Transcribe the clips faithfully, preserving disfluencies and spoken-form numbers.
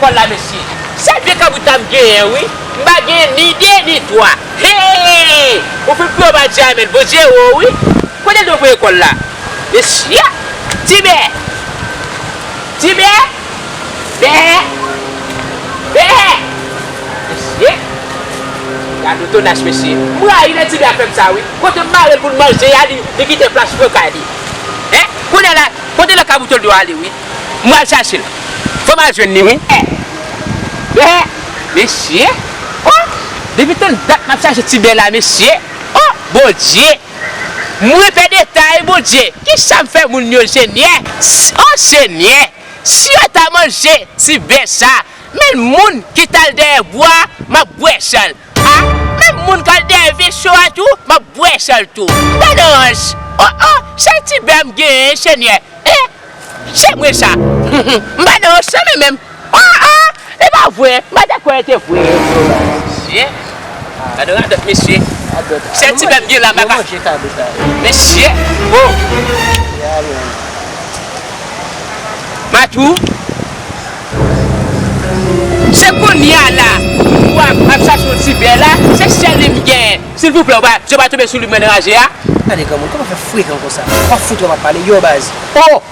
Kòl la, mesye. Sèl vye kabrit la m genyen, wi. M pa genyen ni de, ni twa. Hey! Ou fin pran bal ti a, men Bondye, o, wi. Kote l te voye kòl la? Mesye! Tibè! Tibè! Bè! Bè! Mesye! Gade tonas, mesye. M rayi lè Tibè ap fè m sa, wi. Kote m mare l pou l manje a, li, li kite plas franka li. Hein? Kounye a la, kote lòt kabrit yo ale, wi. M pral chache l. Fò m al jwenn li, wi. Eh! Eh! Mesye! Oh! Depi tann dat m ap chache Tibè la, mesye! Oh! Bondye! Mwen pè detay, Bondye! Kisa m fè moun yo, Senyè? Oh, Senyè! Si yo ta manje Tibè sa, men moun ki t al dèyè bwa, m ap bwè san l. Ah, menm moun k al dèyè vye cho a tou, m ap bwè san l tou. M pa nan rans. Oh, oh, se Tibè m genyen, Senyè. Eh, se mwen sa. M pa nan rans nan men menm. Oh, oh, e pa vre. M pa te kwè e te vre. Mesye. Gade radòt, mesye. Se Tibè m gen la, m pa ka. Mesye. Oh. Matou. Se kounye a la, m ap, ap chache yon ti bè la, se sèl li m genyen. Silvouplè, ou pa, je pa tonbe sou li, mwen nan raje a. Gade granmoun, kòman fè frekan konsa? W ap fout wè m ap pale, yo baz. Oh!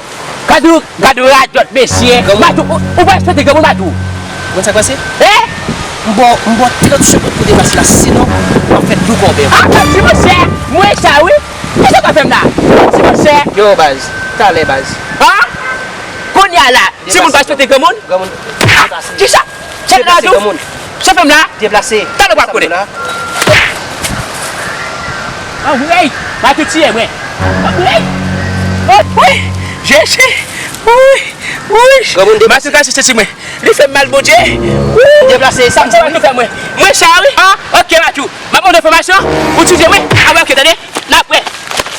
Gade, gade radòt, mesye. Granmoun. Matou, ou, ou pa respekte granmoun, Matou? Ou konn sa k pase? Eh? M ba w, m ba w trant segonn pou w deplase la, sinon, m ap fè dou kòbè. Ah, ti monchè, mwen sa, wi. Kisa w ka fè m la? Ti monchè. Yo, baz. Talè, baz. Ah? Kounye a la, timoun pa respekte granmoun? Granmoun. Ah, kisa? Chèf la tou? Chèf la? Deplase. Talè w ap konnen. Anwey! Matou tiye mwen. Anwey! Anwey! Jezi! Wouyy! Wouyy! Granmoun deplase. Matou kase senti mwen. Li fè m mal, Bondye. Wouyy! Deplase, sa m di. Matou fè mwen. Mwen sa wi. Ah, ok, Matou. M ap mande enfòmasyon. Ou tiye mwen. Ah, ok, tande. N ap wè.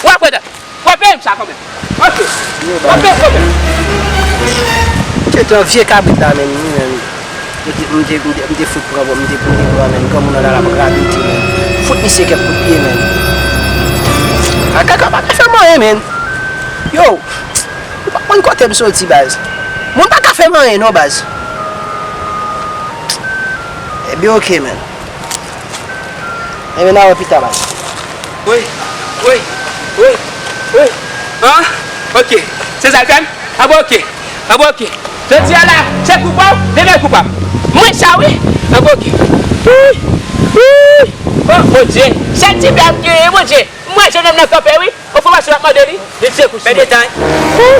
W ap wè. W ap peye m sa kanmenm. Ok. W ap peye m kanmenm. Tete yon vye kabrit la menm, wi menm. M te, m te, m te, m te fout pran, m te, m te pran menm. Granmoun nan la l ap rabite menm. Fout misye kèk kout pye menm. A kaka pa ka fè m anyen menm. Yo, ou pa konn kote m soti baz. Moun pa ka fè m anyen non baz. Ebyen ok menm. Ebyen n a wè pita baz. Woy, woy, woy, woy. Ah, ok. Se sa l fè m? Ah bon, ok. Ah bon, ok. Jodi a la, se kou pa w, demen kou pa m. Mwen sa wi. Ah bon, ok. Woy, woy. Oh, Bondye. Se ti bè m genyen, Bondye. Mwen, jennonm nan kanpe wi. Enfòmasyon w ap mande li, li tire kou sou mwen. Fè detay. Wouy!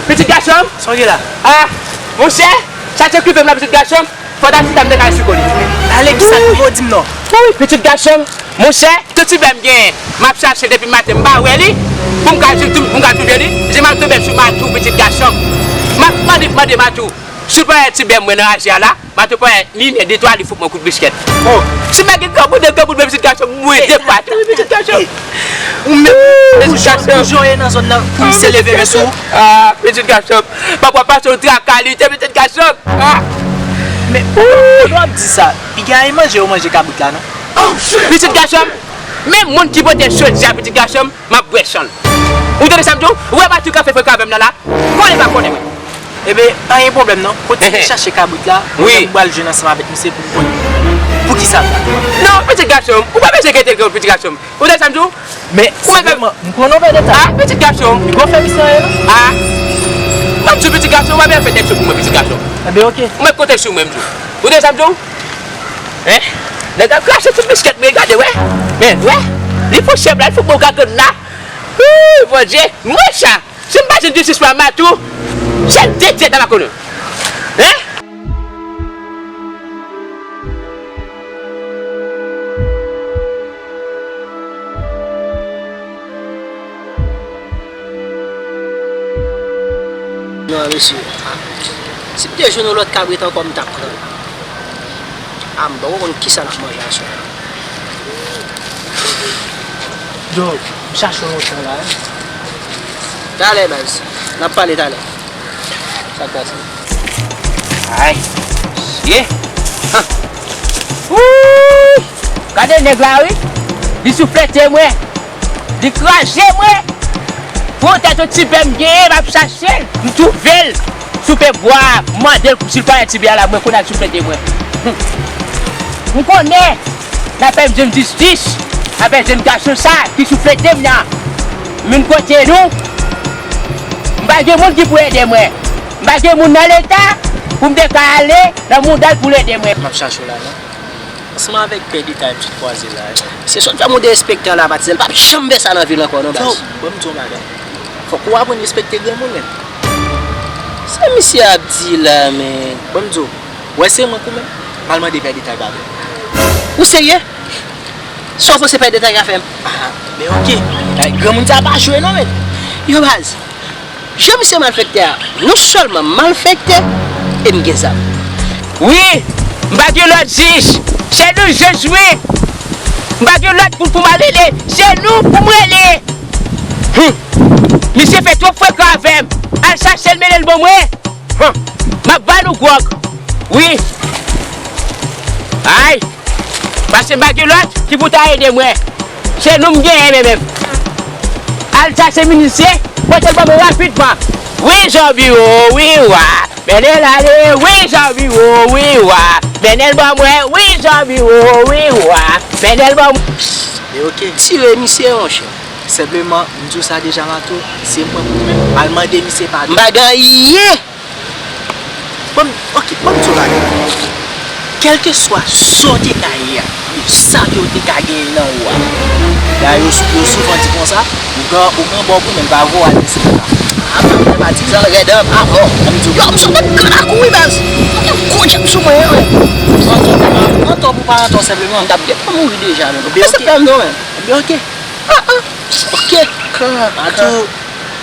Pitit gason m. Sa w gen la? Ah, monchè, sa te okipe m la, pitit gason m. Fò ta chita m te kay sou kò li. Pale ki sa k pou di m non. Wouy, pitit gason m. Monchè, tout ti bè m genyen, m ap chache depi maten, m pa wè li. Pou m ka, pou m ka twouve li, je m ap tonbe sou Matou, pitit gason m. M ap mande, mande Matou. Si w pa wè ti bè m mwen nan raje a la, Matou pa wè ni nen de twa li fout mwen kout biskèt. Oh, si m pa gen granmoun nan granmoun mwen pitit gason m mwen de pa tou wi pitit gason m. Ou menm ou jan, ou jan ye nan zòn nan pou misye leve men sou ou. Ah, pitit gason m. Papa pase yon traka li te pitit gason m. Ah. Men, w ap di sa, piga e manje yo manje kabrit la non. Pitit gason m, menm moun ki pote chodi a pitit gason m, m ap bwè san l. Ou tande sa m di w? Ou wè Matou ka fè frekan avè m nan la? Konnen pa konnen mwen. Ebyen, anyen pwoblèm non. Kote m chache kabrit la, mwen menm m pral jwenn ansanm avèk misye pou m konn poukisa l la. Non, pitit gason m, ou pa bezwen kite l pitit gason m. Ou tande sa m di w? Men, ou mèt fè m konn yon pè de tan. Ah, pitit gason m. Li gon fè misye anyen non. Ah. M ap di w pitit gason m, ou pa bezwen fè tèt cho pou mwen, pitit gason m. Ebyen, ok. Ou mèt konte sou mwen, m di w. Ou tande sa m di w? Hein? Nèg ap krache tout biskèt mwen, gade, wè. Men, wè. Li fon chèb la, li fon bon gagann la. Wouy, Bondye, mwen sa. Si m pa jwenn jistis pa Matou, se de tèt a Makono. Hein? Non, mesye. Si m te jwenn yon lòt kabrit ankò, m t ap pran l. A, m poko konn kisa n ap manje aswè a. Yo, m chache w lontan la, wi. Talè, baz. N ap pale talè. Sa k pase? Ay, ye. Han. Wouy! Gade nèg la, wi. Li souflete mwen. Li kraze mwen. Pou tèt yon ti bè m genyen, m ap chache l. M twouve l. Soupe bwa, mande l si l pa yon ti bè la, mwen konn al souflete mwen. M konnen, n ap fè m jwenn jistis avèk jèn gason sa ki souflete m nan. M vin kote nou, m pa gen moun ki pou ede mwen. M pa gen moun nan leta pou m te ka ale nan Moudal pou l ede mwen. M ap chache w la, non. Ansanm avèk pè detay m sot kwaze la, eh. Se sot fè m ou de enspektè la, Patizèl. L p ap janm fè sa nan vil ankò, non, baz. Yo, ban m di w yon bagay. Fòk ou aprann respekte granmoun, menm. Sa misye ap di la, men. Ban m di w. Wè, se mwen k ou menm. M al mande pè detay pa vre. Ou serye? Sa w panse pè detay ka fè m? Ah, men oke. Ay, granmoun sa pa jwe, non, men. Yo, baz. Jan misye malfektè a, non sèlman malfektè, e m gen zam. Wi, m pa gen lòt jij, se nou jij wi. M pa gen lòt moun pou m al rele, se nou pou m rele. Hum. Misye fè twòp frekan avè m. Al chache l mennen l ban mwen. Hum. M ap ba nou gwòg. Wi. Ay. Paske m pa gen lòt ki pou ta ede mwen. Se nou m genyen men menm. Al chache minisye, pote l ban mwen rapidman. Wi Jan Biwo, wi wa. Mennen l ale, wi Jan Biwo, wi wa. Mennen l ban mwen, wi Jan Biwo, wi wa. Mennen l ban mwen. E oke, tire misye, monchè. Senpleman, m di w sa deja, Mato, se mwen pou mwen. Al mande misye padon. M pa gen anyen. Bon, oke, bon, m di w bagay. Kèlkeswa sa w te ka ye a, sa ke w te ka genyen nan ou a. Dayè, yo, yo souvan di konsa, ou gen, ou gen bò pou men pa vo al mesye la. Apa, mwen patizan rèd anba mò. Yo, m sot nan gran lakou wi, baz. Mwen gen gwo djab sou mwen, wi. Pran tan pou pa, pran tan pou pa antan senpleman. M t ap gentan mouri deja, men. Ebyen, oke. Sa fè m non, men. Ebyen, oke. Ah, ah. Oke. Kaka. Mato,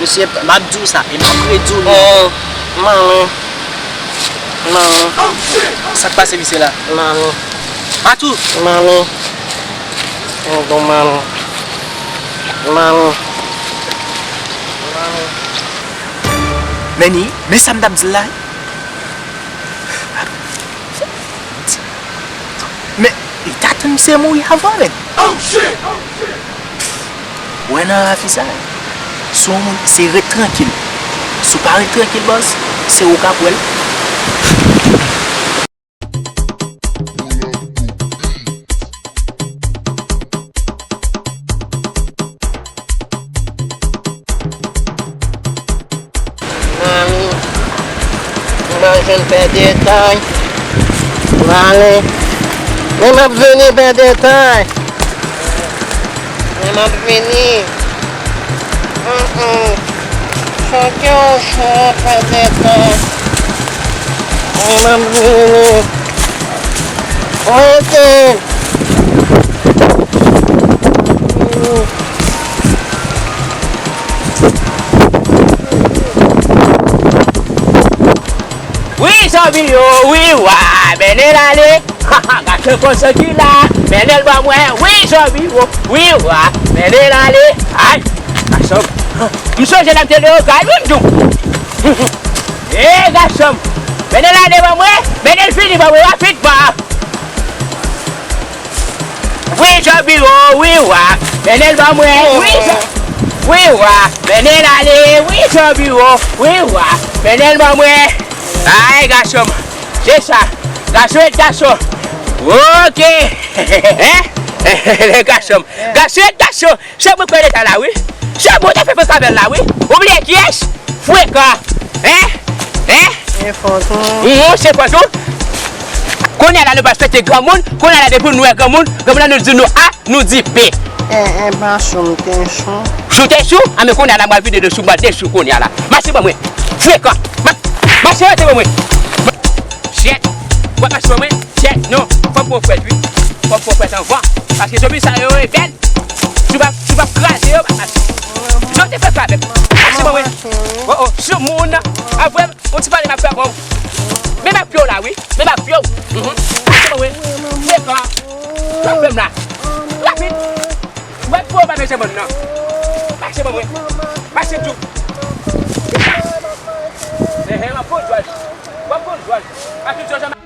mesye, m ap di w sa, e m ap redi w li ankò. Mami. Mami. Sa k pase misye la? Mami. Mato. Mami. Mami. Mami. Meni, men sa m t ap di l la. Men, li t atann misye mouri avan, men. Wè nan rafi sa, si w moun, se ret trankil. Si w pa ret trankil, bòs, se ou k ap wè l. Mami, m pa jwenn pè detay. M ale. Men m ap vini, pè detay. Men m ap vini. Hum, hum. Choke ou cho, pè detay. Men m ap vini. Rete. Wi, zanmi yo, wi, wa, mennen l ale. Ha, ha, gason konsa ki la, mennen l ban mwen. Wi, zanmi yo, wi, wa, mennen l ale. Ay, gason. M sonje lè m te Leyogàn, wi, m di w. E, gason, mennen l ale ban mwen, mennen l vini ban mwen rapidman. Wi, Jan Biwo, wi, wa, mennen l ban mwen. Wi, Jan, wi, wa, mennen l ale. Wi, Jan Biwo, wi, wa, mennen l ban mwen. Ay, gason m, se sa, gason ret gason. Oke. Hein? Gason m, gason ret gason. Se mwen k pè detay la, wi. Se mwen te fè frekan avè l la, wi. Ou bliye kiyès? Frekan. Hein? Hein? Se fòt ou. Hum, se fòt ou. Kounye a la, nou pa respekte granmoun. Kounye a la, depi nou wè granmoun, granmoun nan nou di nou A, nou di B. E, e, pa sou m, te sou. Sou te sou? A, men kounye a la, m ap vide de sou, m ap de sou kounye a la. Mache ban mwen. Frekan. Ma-, mache, rete ban mwen. Shit. W ap mache ban mwen? Shit, non. Fòk mwen fwèt, wi. Fòk mwen fwèt anvan. Paske zonbi sa yo, e bèl. Si w pa, si w pa kraze yo, pa mache. Non, te fè pa avè m. Mache ban mwen. Oh, oh, sou moun. Apre, yon ti pale m ap fè avè w. Menm ak pye w la, wi. Menm ak pye w. Mhm. Mache ban mwen. Frekan. Sa fè m la. Rapid. W ap fè w pa mete moun nan. Mache ban mwen. Mache djou. Ehe, w ap pran djòl. W ap pran djòl. Mache djòl.